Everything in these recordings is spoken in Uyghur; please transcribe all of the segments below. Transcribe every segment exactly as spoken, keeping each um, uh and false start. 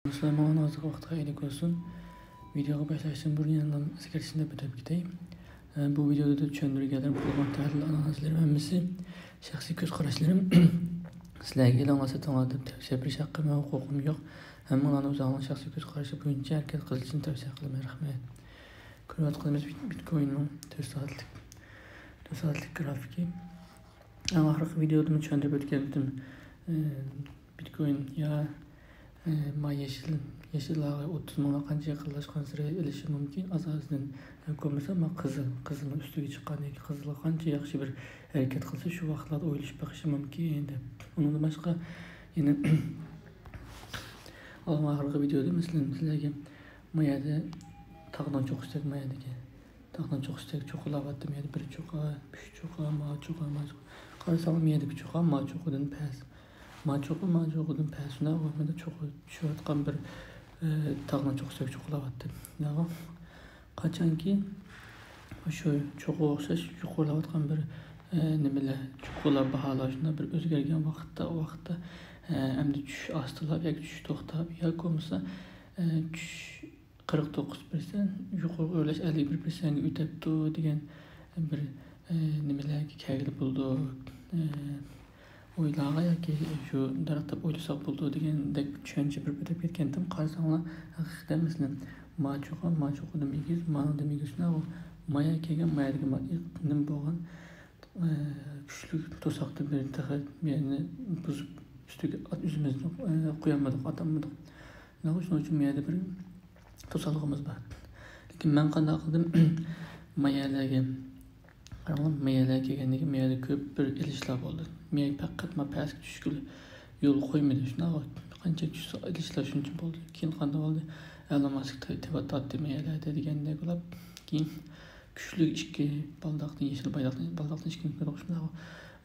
ئەسسالامۇ ئەلەيكۇم، ۋاقىت خەيرلىك بولسۇن. ۋىدېئوغا باشلاشتىن بۇرۇن يەنە ئەسكەرتىشنى بېرىپ كېتەي. ئە، بۇ ۋىدېئودا چۈشەندۈرگەنلىرىم، قىلغان تەھلىل ئانالىزلىرىم ھەممىسى شەخسىي كۆز قاراشلىرىم. سىلەرگە ئېلىڭلار، سېتىڭلار دەپ تەۋسىيە بېرىش ھەققىم ۋە ھوقۇقۇم يوق. ھەممىڭلارنىڭ ئۆزۈڭلارنىڭ شەخسىي كۆز قارىشى بويىچە ھەرىكەت قىلىشىنى تەۋسىيە قىلىمەن. رەھمەت. كۆرۈۋاتقىنىمىز بىت-، بىتكويننىڭ تۆت سائەتلىك، تۆت سائەتلىك گرافىكى. ئەڭ ئاخىرقى ۋىدېئودىمۇ چۈشەندۈرۈپ ئۆتكەنتىم. ئى، بىتكوين يا، ئى، ما يېشىل، يېشىللارغا ئوتتۇز مىڭلار قانچە يېقىنلاشقانسېرى ئېلىشى مۇمكىن، ئاز-ئازدىن. ياكى بولمىسا ما قىزىل، قىزىلنىڭ ئۈستىگە چىققاندىن كېيىن قىزىلغا قانچە ياخشى بىر ھەرىكەت قىلسا، شۇ ۋاقىتلاردا ئويلىشىپ بېقىشى مۇمكىن دەپ. ئۇنىڭدىن باشقا يەنە ئەڭ ئاخىرقى ۋىدېئودا، مەسىلەن، سىلەرگە ما يەردە تاغنىڭ چوققىسىدەك ما يەردىكى تاغنىڭ چوققىسىدەك چوققىلاۋاتتىم. يەنە بىر چوققا، ئۈچ چوققا، ما چوققا، ما چوققا. قارىساڭلار، ما يەردىكى چوققا ما چوققىدىن پەس. ما چوققا، ما چوققىدىن پەس. شۇنداق بولغاندا چوققا چۈشۈۋاتقان بىر، ئى، تاغنىڭ چوققىسىدەك چوققىلاۋاتتىم. شۇنداققۇ؟ قاچانكى شۇ چوققىغا ئوخشاش يۇقىرىلاۋاتقان بىر، ئى، نېمىلەر، چوققىلار باھالار شۇنداق بىر ئۆزگەرگەن ۋاقىتتا، ئۇ ۋاقىتتا، ئى، ئەمدى چۈشۈش ئاستىلاپ ياكى چۈشۈش توختاپ ياكى بولمىسا، ئى، چۈشۈش قىرىق توققۇز پىرسەنت، يۇقىرىغا ئۆرلەش ئەللىك بىر پىرسەنتكە ئۆتەپتۇ دېگەن بىر، ئى، نېمىلەرگە كەلگىلى بولىدۇ. ئى، ئويلارغا ياكى شۇ دەرەختەپ ئويلىساق بولىدۇ دېگەندەك چۈشەنچە بېرىپ ئۆتۈپ كەتكەنتىم. قارىساڭلار، ھەقىقەتەن، مەسىلەن، ما چوققا، ما چوققىدىن ئېگىز، مانىڭدىن ئېگىز، شۇنداق، ما يەر كەلگەن، ما يەردىكى ما نېمە بولغان، ئى، كۈچلۈك توساقتىن بىرنى تېخى بۇ يەرنى بۇزۇپ، ئۈستىگە ئات-، ئۆزىمىزنى، ئى، قويالمىدۇق، ئاتالمىدۇق. شۇنىڭ ئۈچۈن بۇ يەردە بىر توسالغۇمىز بار. لېكىن مەن قانداق قىلدىم؟ ما يەرلەرگە، قاراڭلار، ما يەرلەرگە كەلگەندىن كېيىن ما يەردە كۆپ بىر ئېلىشلار بولدى. ما يەر پەقەت ما پەسكە چۈشكىلى يول قويمىدى، شۇنداقغۇ؟ قانچە چۈشسە ئېلىشلار شۇنچە بولدى. كېيىن قانداق بولدى؟ ئەلون ماسك تېۋىۋاتاتتى ما يەرلەردە دېگەندەك بولۇپ، كېيىن كۈچلۈك ئىككى بالداقتىن، يېشىل بايداقتىن، بالداقتىن ئىككىنى كۆردۇق، شۇنداقغۇ؟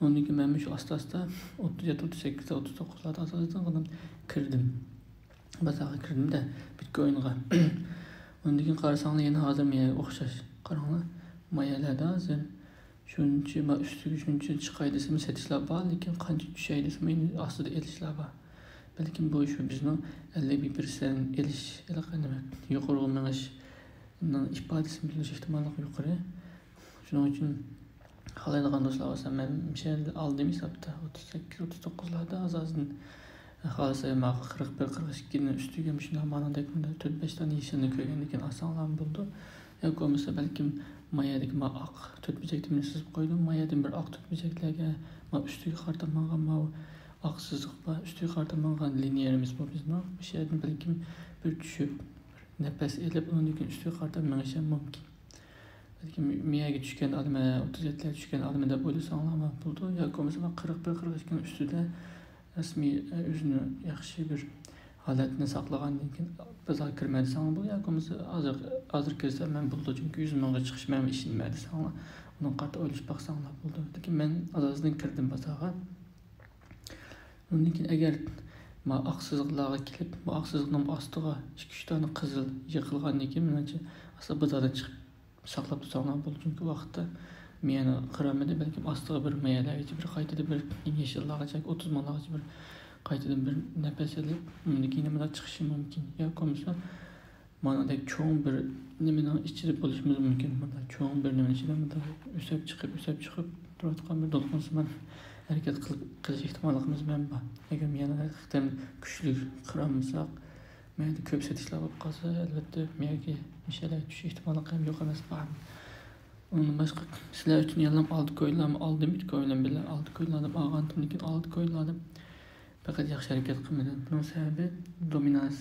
ئۇندىن كېيىن مەنمۇ شۇ ئاستا-ئاستا ئوتتۇز يەتتە، ئوتتۇز سەككىز، ئوتتۇز توققۇزلاردا ئاساسەن كىردىم. بازارغا كىردىم-دە، بىتكوينغا. ئۇندىن كېيىن قارىساڭلار، يەنە ھازىر مېنىڭ ئوخشاش. قاراڭلار، ما يەرلەردە ھازىر شۇنچە، ما ئۈستىگە شۇنچە چىقاي دېسىمۇ سېتىشلار بار، لېكىن قانچە چۈشەي دېسىمۇ يەنە ئاستىدا ئېلىشلار بار. بەلكىم بۇ شۇ بىزنىڭ ئەللىك بىر پىرسەنت ئېلىش، ھېلىقى نېمە، يۇقىرىغا مېڭىشنىڭ ئىپادىسىنى بىلدۈرۈش ئېھتىماللىقى يۇقىرى. شۇنىڭ ئۈچۈن خالايدىغان دوستلار بولسا، مەن مۇشۇ يەردە ئالدىم ھېسابتا، ئوتتۇز سەككىز، ئوتتۇز توققۇزلاردا ئاز-ئازدىن، خالىسا ماقۇل قىرىق بىر، قىرىق ئىككىنىڭ ئۈستىگە مۇشۇنداق مانا دەك تۆت بەش دانە يېشىلنى كۆرگەندىن كېيىن ئالساڭلارمۇ بولىدۇ. ياكى بولمىسا بەلكىم ما يەردىكى ما ئاق تۆت بۆجەكتىن مېنى سىزىپ قويدۇم. ما يەردىن بىر ئاق تۆت بۆجەكلەرگە ما ئۈستىگە قارىتا ماڭغان ماۋۇ ئاق سىزىق بار. ئۈستىگە قارىتا ماڭغان لىنىيەمىز بۇ بىزنىڭ. مۇشۇ يەردىن بەلكىم بىر چۈشۈپ، نەپەس ئېلىپ، ئۇنىڭدىن كېيىن ئۈستىگە قارىتا مېڭىشىم مۇمكىن. بەلكىم مېيەگە چۈشكەن ئادىمى، ئوتتۇز يەتتىلەرگە چۈشكەن ئادىمى دەپ ئويلىساڭلارمۇ بولىدۇ. ياكى بولمىسا قىرىق بىر، قىرىق ئىككىنىڭ ئۈستىدە رەسمىي، ئۆزىنى ياخشى بىر ھالەتنى ساقلىغاندىن كېيىن بازارغا كىرمە دېسەڭلار بولىدۇ. ياكى بولمىسا ھازىر، ھازىر كىرسەم مەن بولىدۇ، چۈنكى يۈز مىڭغا چىقىش مەن ئىشىنمە دېسەڭلار، ئۇنىڭغا قارىتا ئويلىشىپ باقساڭلار بولىدۇ. لېكىن مەن ئاز-ئازدىن كىردىم بازارغا. ئۇندىن كېيىن ئەگەر ما ئاق سىزىقلارغا كېلىپ، ما ئاق سىزىقنىڭ ئاستىغا ئىككى، ئۈچ دانە قىزىل يىقىلغاندىن كېيىن، مېنىڭچە، ئاستا بازاردىن چىقىپ ساقلاپ تۇرساڭلار بولىدۇ. چۈنكى ۋاقىتتا مېيەنى قىرامىدى، بەلكىم ئاستىغا بىر مېيەلەرگىچە بىر قايتىدىن بىر يېشىللارغىچە، ئوتتۇز مىڭلارغىچە بىر قايتىدىن بىر نەپەس ئېلىپ، ئۇندىن كېيىن مۇنداق چىقىشى مۇمكىن. ياكى بولمىسا مانادەك چوڭ بىر نېمىنىڭ ئىچىدە بولۇشىمىز مۇمكىن. مۇنداق چوڭ بىر نېمىنىڭ ئىچىدە مۇنداق ئۆسۈپ چىقىپ، ئۆسۈپ چىقىپ تۇرۇۋاتقان بىر دولقۇنسىمان ھەرىكەت قىلىپ، قىلىش ئېھتىماللىقىمىز مەن بار. ئەگەر مېيەنى ھەقىقەتەن كۈچلۈك قىرالمىساق، مەيلى كۆپ سېتىشلار بولۇپ قالسا، ئەلۋەتتە، مېيەگە مىشەلەر چۈشۈش ئېھتىماللىقى ھەم يوق ئەمەس، بار. ئۇنىڭدىن باشقا، سىلەر ئۈچۈن يەنىلا ئالتكوينلارمۇ ئالدىم، بىتكوين بىلەن بىللە ئالتكوينلاردىن ئالغانتىم، لېكىن ئالتكوينلاردىن پەقەت ياخشى ھەرىكەت قىلمىدىم. بۇنىڭ سەۋەبى دومىناس.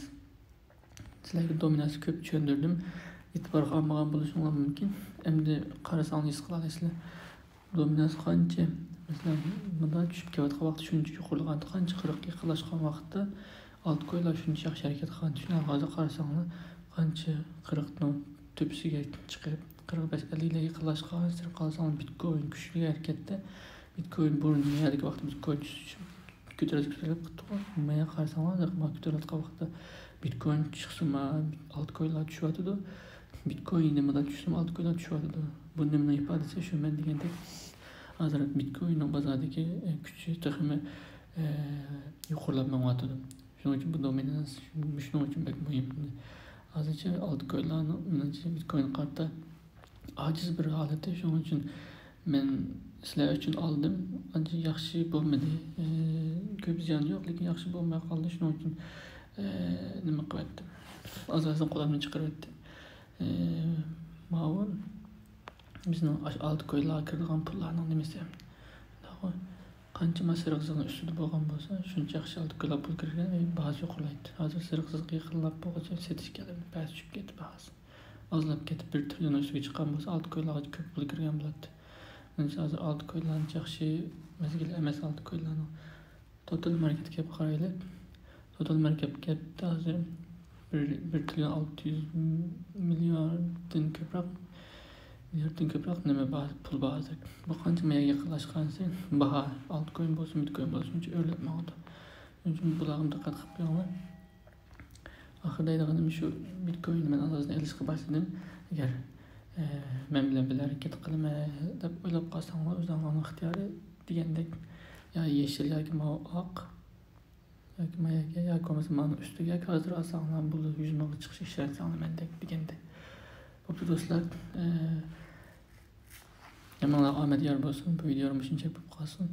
سىلەرگە دومىناسنى كۆپ چۈشەندۈردۈم. ئېتىبارغا ئالمىغان بولۇشۇڭلار مۇمكىن. ئەمدى قارىساڭلار ھېس قىلالايسىلەر. دومىناس قانچە، مەسىلەن، مۇنداق چۈشۈپ كېلىۋاتقان ۋاقىتتا شۇنچە يۇقىرىلىغان، قانچە قىرىققا يېقىنلاشقان ۋاقىتتا ئالتكوينلار شۇنچە ياخشى ھەرىكەت قىلغان. شۇنداق ھازىر قارىساڭلار، قانچە قىرىقنىڭ تۆپىسىگە چىقىپ، قىرىق بەش، ئەللىكلەرگە يېقىنلاشقانسېرى قارىساڭلار، بىتكوين كۈچلۈك ھەرىكەتتە. بىتكوين بۇرۇن نەدىكى ۋاقىتتا بىتكوين چۈشۈش كۆتۈرۈلۈپ، كۆتۈرۈلۈپ كېتىپتۇ. مايا قارىساڭلار، ما كۆتۈرۈلۈۋاتقان ۋاقىتتا بىتكوين چىقسىمۇ، ئالتكوينلار چۈشۈۋاتىدۇ. بىتكوين نېمىدا چۈشسىمۇ، ئالتكوينلار چۈشۈۋاتىدۇ. بۇ نېمىنىڭ ئىپادىسى؟ شۇ مەن دېگەندەك، ھازىر بىتكويننىڭ بازاردىكى، ئە، كۈچى تېخىمۇ، ئە، يۇقىرىلاپ مېڭىۋاتىدۇ. شۇنىڭ ئۈچۈن بۇ دومېيننىڭ شۇنىڭ ئۈچۈن بەك مۇھىم. ھازىرچە ئالتكوينلارنىڭ، مېنىڭچە، بىتكوينغا قارىتا ئاجىز بىر ھالىتى. شۇنىڭ ئۈچۈن مەن سىلەر ئۈچۈن ئالدىم. ئانچە ياخشى بولمىدى. ئى، كۆپ زىيان يوق، لېكىن ياخشى بولماي قالدى. شۇنىڭ ئۈچۈن، ئى، نېمە قىلىۋەتتىم؟ ئاز-ئازدىن قولۇمدىن چىقىرىۋەتتىم. ئى، ماۋۇ بىزنىڭ ئاشۇ ئالتكوينلارغا كىرىدىغان پۇللارنىڭ نېمىسى؟ قانچىما سېرىق زىلنىڭ ئۈستىدە بولغان بولسا، شۇنچە ياخشى ئالتكوينلار پۇل كىرگەن، ئى، باھاسى يۇقىرىلايدۇ. ھازىر سېرىق زىلغا يېقىنلاپ بولغۇچە سېتىش كەلدى. پەس چۈشۈپ كەتتى باھاسى. ئازلاپ كېتىپ، بىر تىرىليون ئۈستىگە چىققان بولسا، ئالتكوينلارغا كۆپ پۇل كىرگەن بولاتتى. مېنىڭچە، ھازىر ئالتكوينلارنىڭ ياخشى مەزگىلى ئەمەس، ئالتكوينلارنىڭ. توتال ماركېت كەپكە قارايلى. توتال ماركېت كەپتە ھازىر بىر، بىر تىرىليون ئالتە يۈز مىلياردتىن كۆپرەك، مىلياردتىن كۆپرەك نېمە بار، پۇل بار ھازىر. بۇ قانچە مىليارغا يېقىنلاشقانسېرى باھا، ئالتكوين بولسۇن، بىتكوين بولسۇن، شۇنچە ئۆرلەپ ماڭىدۇ. شۇنىڭ ئۈچۈن بۇلارغا دىققەت قىلىپ بېقىڭلار. ئاخىرى دەيدىغىنىم شۇ، بىتكويننى مەن ئاز-ئازدىن ئېلىشقا باشلىدىم. ئەگەر، ئە، مەن بىلەن بىللە ھەرىكەت قىلىمەن دەپ ئويلاپ قالساڭلار، ئۆزۈڭلارنىڭ ئىختىيارى دېگەندەك، يا يېشىل ياكى ماۋۇ ئاق، ياكى ماياكى، ياكى بولمىسا مانا ئۈستىگە ياكى ھازىر ئالساڭلار بولىدۇ، يۈز مىڭغا چىقىشى ئىشەنسەڭلار مەندەك دېگەندەك. بوپتۇ دوستلار، ئە، ھەممىڭلارغا ئامەت يار بولسۇن. بۇ ۋىدىيو مۇشۇنچە بولۇپ قالسۇن.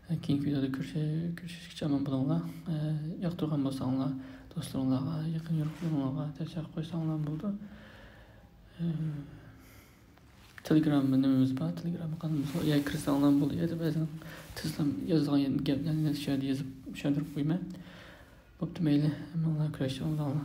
ئە، كېيىنكى ۋىدىيودا كۆرۈشە-، كۆرۈشۈشكىچە ئامان بولۇڭلار. ئە، ياقتۇرغان بولساڭلار، دوستلىرىڭلارغا، يېقىن يورۇقلىرىڭلارغا تەۋسىيە قىلىپ قويساڭلار بولىدۇ. ئە، تېلېگرام نېمىمىز بار، تېلېگرام قانىلىمىز بار. يا كىرسەڭلار بولدى. يا بەزىدە تېزلا يازىدىغان گەپلەرنى شۇ يەردە يېزىپ، چۈشەندۈرۈپ قويىمەن. بوپتۇ، مەيلى. ھەممىڭلار كۆرۈشۈڭلار.